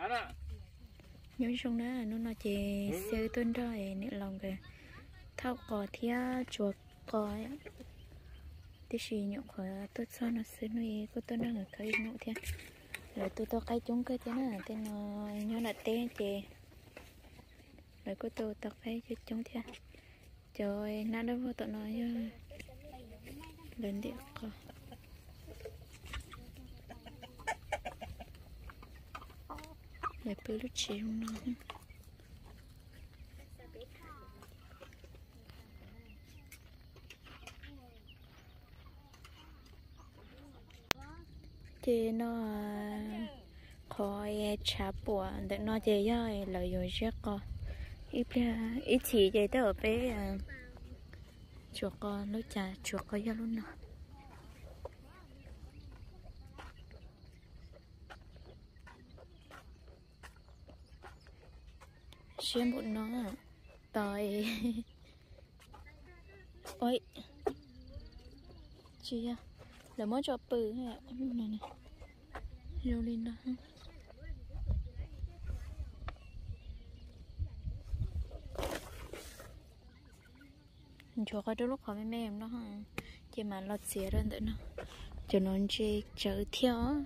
Nyob zoo na, hnub no ces xib hwb tuaj nrog niam laus nkawd thauj qos thiab tsuav qos, tiam sis nyuam qhuav tuaj txog no xwb, hnub ib kuj tuaj nrog nkawd khawb ib hnub thiab. Lawv tua tau qaib coob kawg thiab na, tej no nyob nram teb ces lawv kuj tua tau qaib coob coob thiab. Cov hnab dawb vog tom no yog lawv ntim qos. Lawv pw lub tsev zoo no. Ces no qhov tshav puam ntawm no ces yog lawv yuav ziab qos. Ib pliag ib chim ces tej zaum peb tsuav qos lub cas tsuav qos yog lub no. Siab npaum no tos. Ua, tsis yog, lawv muab tso pw. Zoo li no. Ntsuav qhov rau lub qhov me me no, ces mam los txiav rau ntawm no. Cov no ntse tsawv thiab os.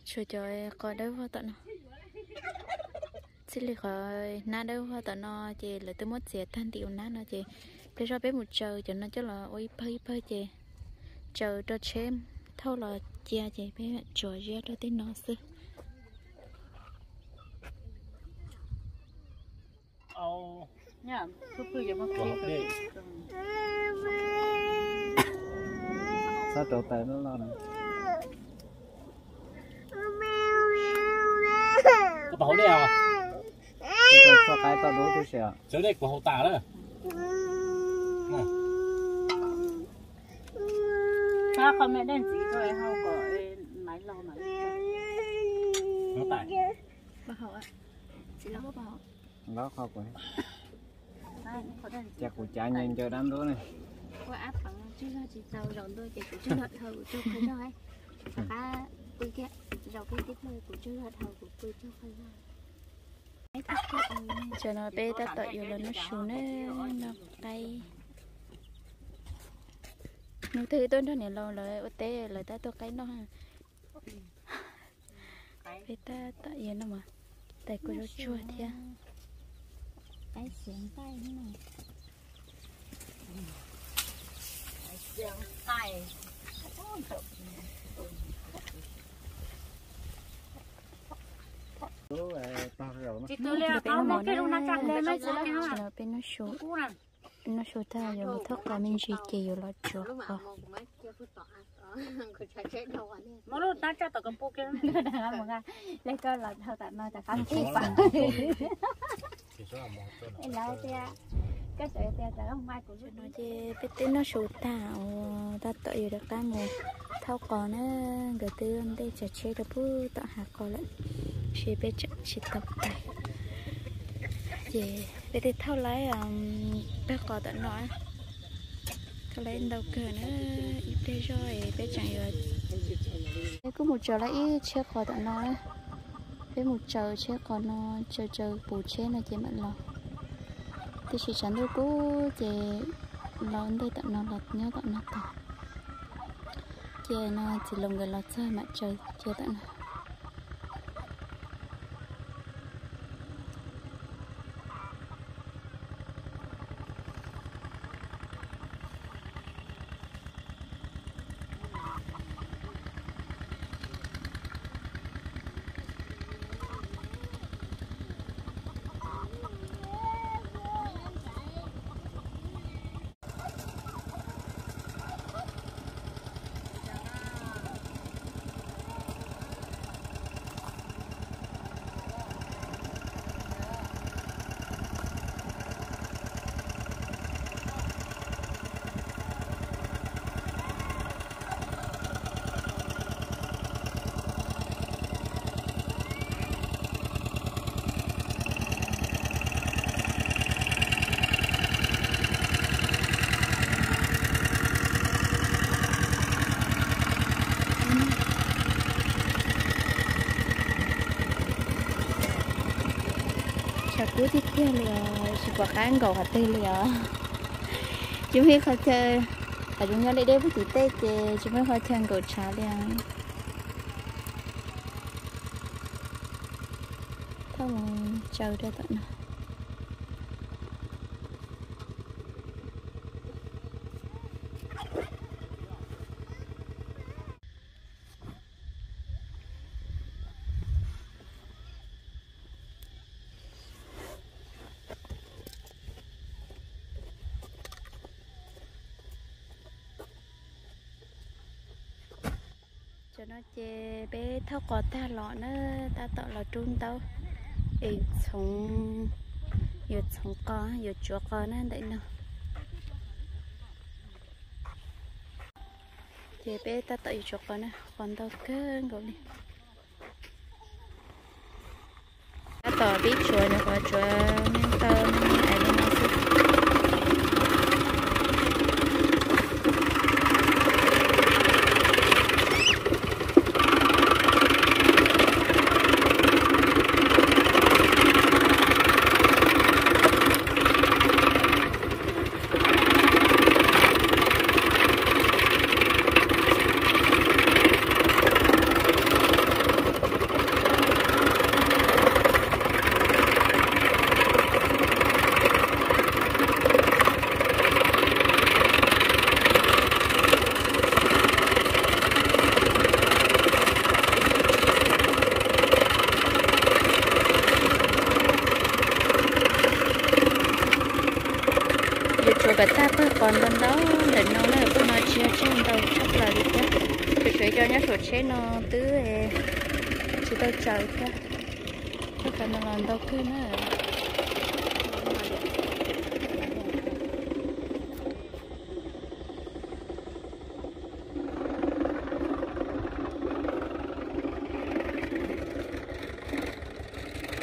Tshuav cov qos dawb vog tom no. Txij li qhov hnab dawb vog tom no ces lawv twb muab txiav tag ntim ua hnab no ces pliag zog peb mus tsaws cov no coj los ua ib pawg ib pawg ces tsaws rau tsheb thauj los cia ces peb tsuav ziab rau tej no xwb. Txhob rauv taws loj loj na. Koj pom hauv dej os? Txoj qaib toj dub tib si os. Sawv dej kuv haus tas lawm. Qhov me dej ntxiv rau hauv kom maiv los mas. Los qhov kuv. Ces kuv cav ncaws ncaws dab ntub ne. Ua ab pheev tsawg zog tsis tau zaum ntua ces kuv tsawg zog dhau kuv tsawg zog, rov qab pw kiag, zaum kiag tib pliag kuv tsawg zog dhau kuv pw tsawg zog. Tam no peb tab tom yuav los noj su na, noj qaib. Hnub twg tuaj nrog niam laus lawv ua teb lawv tab tuaj qaib noj. Peb tab tom yuav noj mas tais kua zaub tsuag thiab. Peb noj su tag yuav mus thauj qos me ntsis ces yuav los tsuav qos. No ces peb twb noj su tag uas tab tom yuav rov qab mus thauj qos na, nkawd twb ntej tsav tsheb rau pub tom hav qos lawm, tab sis peb tseem tsis tau pais. Ces peb twb thauj laib pawg qos tom no, thauj laib ntau kawg na, ib pliag zog peb tseem yuav, peb kuj mus tsaws laib ib tsheb qos tom no. Peb mus tsaws tsheb qos no, tsaws tsaws puv tsheb no ces mam los. Tiam sis tshav ntuj kub ces los ntej tom no los nyob tom no tag. Ces no txiv laus nkawd los txog mam tsaws cia tom no. Kub tiag tiag li os, tsis pom qab nkaum qhov twg li os. Tsis muaj ib qhov chaw, qhov zoo nyob deb deb puag tim tej ces tsis muaj ib qhov chaw nkaum tshav li os. Thauj mus tsaws rau tom no. Cov no ces peb thauj qos tag los na, tab tom los rub ntaub es txhoov, yuav txhoov qos, yuav tsuav qos na ntawm no. Ces peb tab tom yuav tsuav qos na, qos ntau kawg nkaus li. Tab tom pib tsuav, nyuam qhuav tsuav me ntau me ais li no xwb. Yuav tsuav kom tag pawg qos ntau ntau ntawm no na, pawg no tsis yog tsawg ntau tshaj plaws li thiab. Tsuav tsuav cov nyob saum tsheb no twb tsis tau tsaws thiab. Pawg qos no los ntau kawg na.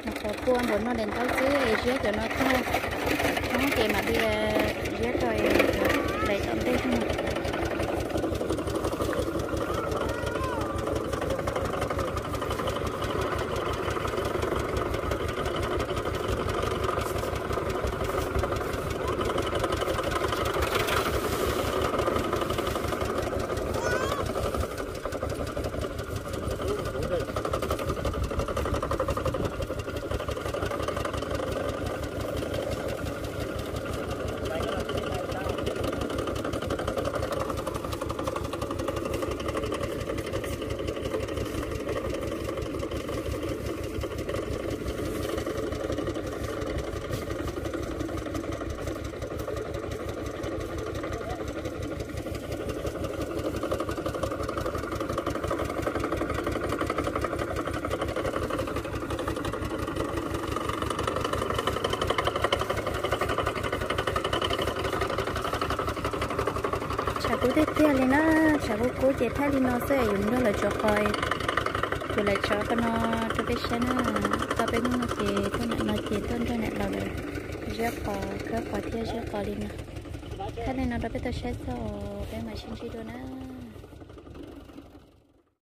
Nyuam qhuav pua npaum no daim ntaub xwb, ziab cov no tag, no ces mam li ziab rau daim tom ntej no. Tshav kub tiag tiag li na, tshav kub kub ces thaij li no xwb, yuav mus nrog lawv tsuav qos, kuv lam tso qhov no rau peb saib na. Tau peb hnub no ces tuaj nram no ces tuaj nrog niam laus lawv ziab qos, khawb qos thiab ziab qos li no. Thaij li no rau peb tau saib xwb, peb mam sib ntsib dua na.